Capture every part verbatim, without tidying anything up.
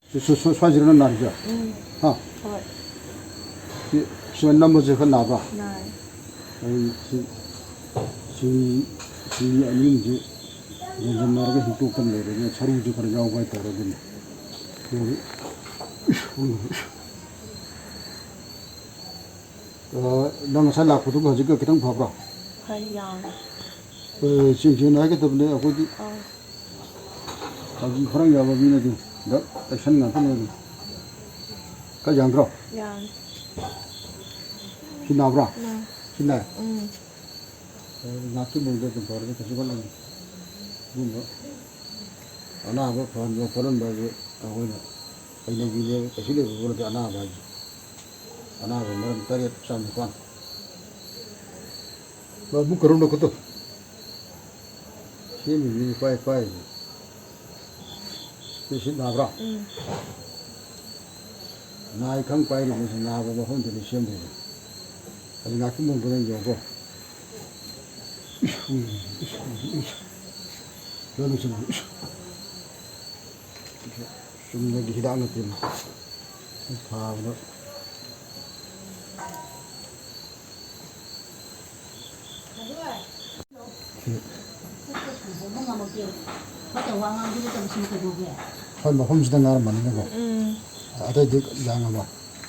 ꯁ꯭ꯋꯥꯏꯁꯤꯔ ꯅꯪ ꯅꯥꯔꯤꯁꯦ? ꯎꯝ꯫ ꯍꯥ? ꯍꯣꯏ꯫ ꯁꯤ, ꯁꯨꯃꯥꯏꯅ ꯅꯝꯕꯁꯦ ꯈꯔ ꯅꯥꯕ꯭ꯔꯥ? ꯅꯥꯏ꯫ ꯑꯩ ꯁꯤ, ꯁꯤ, ꯁꯤ ꯑꯅꯤꯁꯦ ꯌꯦꯡꯁꯤꯟꯅꯔꯒ ꯍꯤꯡꯇꯣꯛꯇꯅ ꯂꯩꯔꯦꯅꯦ꯫ ꯁꯔꯨꯁꯦ ꯈꯔ ꯌꯥꯎꯕ ꯍꯥꯏꯇꯥꯔꯦ ꯑꯗꯨꯅ꯫ ꯑꯗꯨꯒꯤ, ꯑ, ꯅꯪ ꯉꯁꯥꯏ ꯂꯥꯛꯄꯗꯨꯒ ꯍꯧꯖꯤꯛꯀ ꯈꯤꯇꯪ ꯐꯕ꯭ꯔꯣ? ꯐꯩ, ꯌꯥꯝ꯫ ꯑ, ꯆꯦꯟ ꯆꯦꯟ ꯍꯥꯏꯒꯗꯕꯅꯦ ꯑꯩꯈꯣꯏꯗꯤ꯫ ꯑꯥ꯫ ꯍꯧꯖꯤꯛ ꯈꯔ ꯌꯥꯕ ꯃꯤꯅꯗꯤ ꯗꯛ ꯇꯩꯁꯟ ꯉꯥꯛꯇꯅꯦ ꯑꯗꯨꯝ꯫ ꯈꯔ ꯌꯥꯡꯗ꯭ꯔꯣ? ꯌꯥꯡꯉꯦ꯫ ꯁꯤ ꯅꯥꯕ꯭ꯔꯣ? ꯅꯥꯏ꯫ ꯁꯤ ꯅꯥꯏ? ꯎꯝ꯫ ꯑ, ꯉꯥꯛꯀꯤ ꯃꯑꯣꯡꯗ ꯑꯗꯨꯝ ꯐꯔꯒ ꯀꯩꯁꯨ ꯈꯜꯂꯨꯅꯨ꯫ ꯑꯗꯨꯝꯕ ꯑꯅꯥꯕ ꯐꯍꯟꯕ ꯈꯣꯠꯍꯟꯕ ꯍꯥꯏꯁꯦ ꯑꯩꯈꯣꯏꯅ ꯍꯩꯅꯕꯤꯅꯦꯕ, ꯀꯩꯁꯨ ꯂꯩꯕ ꯄꯣꯠ ꯅꯠꯇꯦ ꯑꯅꯥꯕ ꯍꯥꯏꯁꯦ꯫ ꯑꯅꯥꯕ ꯃꯔꯝ ꯇꯔꯦꯠ ꯆꯥꯝ ꯅꯤꯄꯥꯟ꯫ ꯑꯃꯨꯛ ꯀꯔꯝꯅ ꯈꯨꯠꯇꯣ? ꯁꯦꯝꯃꯤꯕꯅꯤ ꯄꯥꯏ ꯄꯥꯏꯔꯤꯕꯅꯤ꯫ ꯁꯤ ꯁꯤ ꯅꯥꯕ꯭ꯔꯥ? ꯎꯝ꯫ ꯅꯥꯏ ꯈꯪ ꯄꯥꯏꯔꯤꯕꯅꯤ, ꯁꯤ ꯅꯥꯕ ꯃꯐꯝꯗꯨꯅꯤ ꯁꯦꯝꯗꯣꯏꯁꯦ꯫ ꯑꯗꯨ ꯉꯥꯛꯇꯪ ꯅꯣꯡꯃꯗ ꯌꯦꯡꯉꯣꯀꯣ꯫ ꯌꯦꯡꯉꯨ ꯁꯤ꯫ ꯆꯨꯝꯅꯒꯤ ꯍꯤꯗꯥꯛ ꯅꯠꯇꯦ꯫ ꯊꯥꯕꯗ꯫ ꯍꯣꯏ, ꯃꯐꯝꯁꯤꯗ ꯉꯥꯏꯔꯝꯕꯅꯤꯅꯀꯣ꯫ ꯎꯝ꯫ ꯑꯇꯩꯗꯤ ꯌꯥꯝꯃꯕ?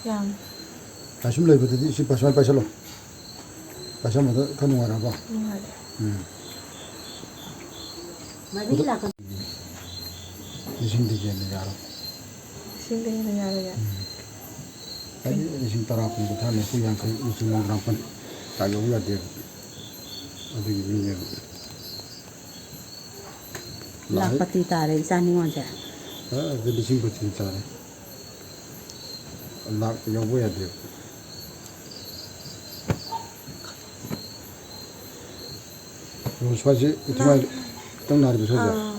ꯌꯥꯝꯃꯦ꯫ ꯁꯨꯝ ꯂꯩꯕꯗꯗꯤ ꯁꯤ ꯁꯨꯃꯥꯏꯅ ꯄꯥꯏꯁꯜꯂꯣ꯫ ꯄꯥꯏꯁꯟꯕꯗ ꯈꯔ ꯅꯨꯡꯉꯥꯏꯔꯕ? ꯅꯨꯡꯉꯥꯏꯔꯦ꯫ ꯎꯝ꯫ ꯃꯔꯤ ꯂꯥꯛꯀꯅꯤ꯫ ꯂꯤꯁꯤꯡꯗꯒꯤ ꯍꯦꯟꯅ ꯌꯥꯔꯣꯏ꯫ ꯂꯤꯁꯤꯡꯗꯒꯤ ꯍꯦꯟꯅ ꯌꯥꯔꯣꯏꯌꯦ? ꯎꯝ꯫ ꯍꯥꯏꯗꯤ ꯂꯤꯁꯤꯡ ꯇꯔꯥ ꯀꯨꯟ ꯀꯨꯟꯊ꯭ꯔꯥ ꯅꯤꯐꯨ ꯌꯥꯡꯈꯩ ꯂꯤꯁꯤꯡ ꯃꯉꯥ ꯇꯔꯥ ꯀꯨꯟ ꯇꯥ ꯌꯧ ꯌꯥꯗꯦꯕ꯫ ꯑꯗꯨꯒꯤ ꯃꯤꯅꯦꯕ꯫ ꯂꯥꯛ ꯂꯥꯛ ꯄꯇꯤ ꯇꯥꯔꯦ ꯏꯆꯥ ꯅꯤꯉꯣꯜꯁꯦ꯫ ꯑ, ꯑꯗꯨ ꯂꯤꯁꯤꯡ ꯄꯇꯤ ꯇꯥꯔꯦ꯫ ꯂꯥꯛ ꯌꯧꯕ ꯌꯥꯗꯦꯕ꯫ ꯑꯣ, ꯁ꯭ꯋꯥꯏꯁꯦ ꯏꯊꯃꯥꯏ ꯈꯤꯇꯪ ꯅꯥꯔꯤꯕ ꯁ꯭ꯋꯥꯏꯁꯦ? ꯑꯥ꯫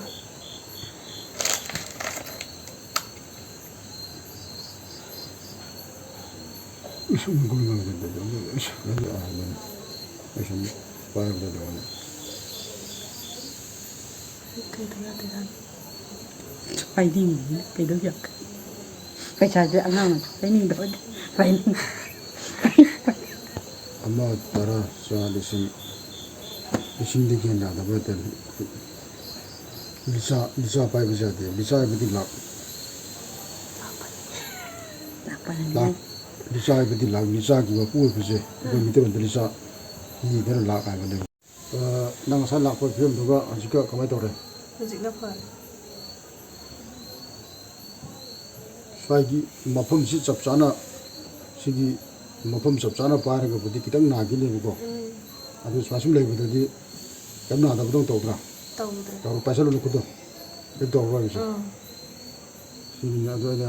ꯏꯁ, ꯃꯒꯨꯟ ꯉꯥꯡꯁꯤꯟꯕꯗꯣ, ꯏꯁ, ꯑꯗꯨ ꯑꯥ, ꯑꯗꯨꯅ ꯑꯩ ꯁꯨꯝ ꯄꯥꯏꯕꯗ ꯂꯣꯏꯔꯦ꯫ ꯀꯩꯗꯧ ꯌꯥꯗꯣꯏꯖꯥꯠꯅꯣ? ꯄꯥꯏꯅꯤꯡꯉꯤꯅꯦ, ꯀꯩꯗꯧ ꯌꯥꯗꯣꯏꯅꯣ? ꯄꯩꯁꯥꯁꯦ ꯑꯉꯥꯡ ꯃꯆꯥ ꯂꯩꯅꯤꯡꯗꯕꯒꯤ ꯄꯥꯏꯅꯤꯡ ꯑꯃ ꯇꯔꯥ ꯆꯥ ꯂꯤꯁꯤꯡ ꯂꯤꯁꯤꯡꯗꯤ ꯒ꯭ꯌꯥꯟ ꯌꯥꯗꯕ ꯍꯥꯏꯇꯥꯔꯦ꯫ ꯂꯤꯆꯥ ꯂꯤꯆꯥ ꯄꯥꯏꯕꯁꯦ ꯌꯥꯗꯦ꯫ ꯂꯤꯆꯥ ꯍꯥꯏꯕꯗꯤ ꯂꯥꯛ ꯂꯥꯛ ꯂꯤꯆꯥ ꯍꯥꯏꯕꯗꯤ ꯂꯥꯛ ꯂꯤꯆꯥꯒꯤ ꯃꯄꯨ ꯑꯣꯏꯕꯁꯦ ꯑꯩꯈꯣꯏ ꯃꯤꯇꯩꯔꯣꯟꯗ ꯂꯤꯆꯥ ꯍꯤꯗꯅ ꯂꯥꯛ ꯍꯥꯏꯕꯅꯦꯕ꯫ ꯅꯪ ꯉꯁꯥꯏ ꯂꯥꯛꯄ ꯐꯤꯕꯝꯗꯨꯒ ꯍꯧꯖꯤꯛꯀ ꯀꯃꯥꯏꯅ ꯇꯧꯔꯦ? ꯍꯧꯖꯤꯛꯅ ꯐꯔꯦ꯫ ꯁ꯭ꯋꯥꯏꯒꯤ ꯃꯐꯝꯁꯤ ꯆꯞ ꯆꯥꯅ ꯁꯤꯒꯤ ꯃꯐꯝ ꯆꯞ ꯆꯥꯅ ꯄꯥꯏꯔꯒꯕꯨꯗꯤ ꯈꯤꯇꯪ ꯅꯥꯈꯤꯅꯦꯕꯀꯣ꯫ ꯎꯝ ꯑꯗꯨ ꯁꯨꯃꯥꯏ ꯁꯨꯝ ꯂꯩꯕꯗꯗꯤ ꯀꯩꯝ ꯅꯥꯗꯕꯗꯧ ꯇꯧꯗ꯭ꯔꯥ? ꯇꯧꯗ꯭ꯔꯦ꯫ ꯇꯧꯔꯣ, ꯄꯥꯏꯁꯜꯂꯨ ꯅꯈꯨꯠꯇꯣ꯫ ꯀꯩꯝ ꯇꯧꯔꯔꯣꯏ ꯍꯧꯖꯤꯛ꯫ ꯎꯝ ꯁꯤꯅꯤ ꯑꯗꯨ ꯑꯩꯅ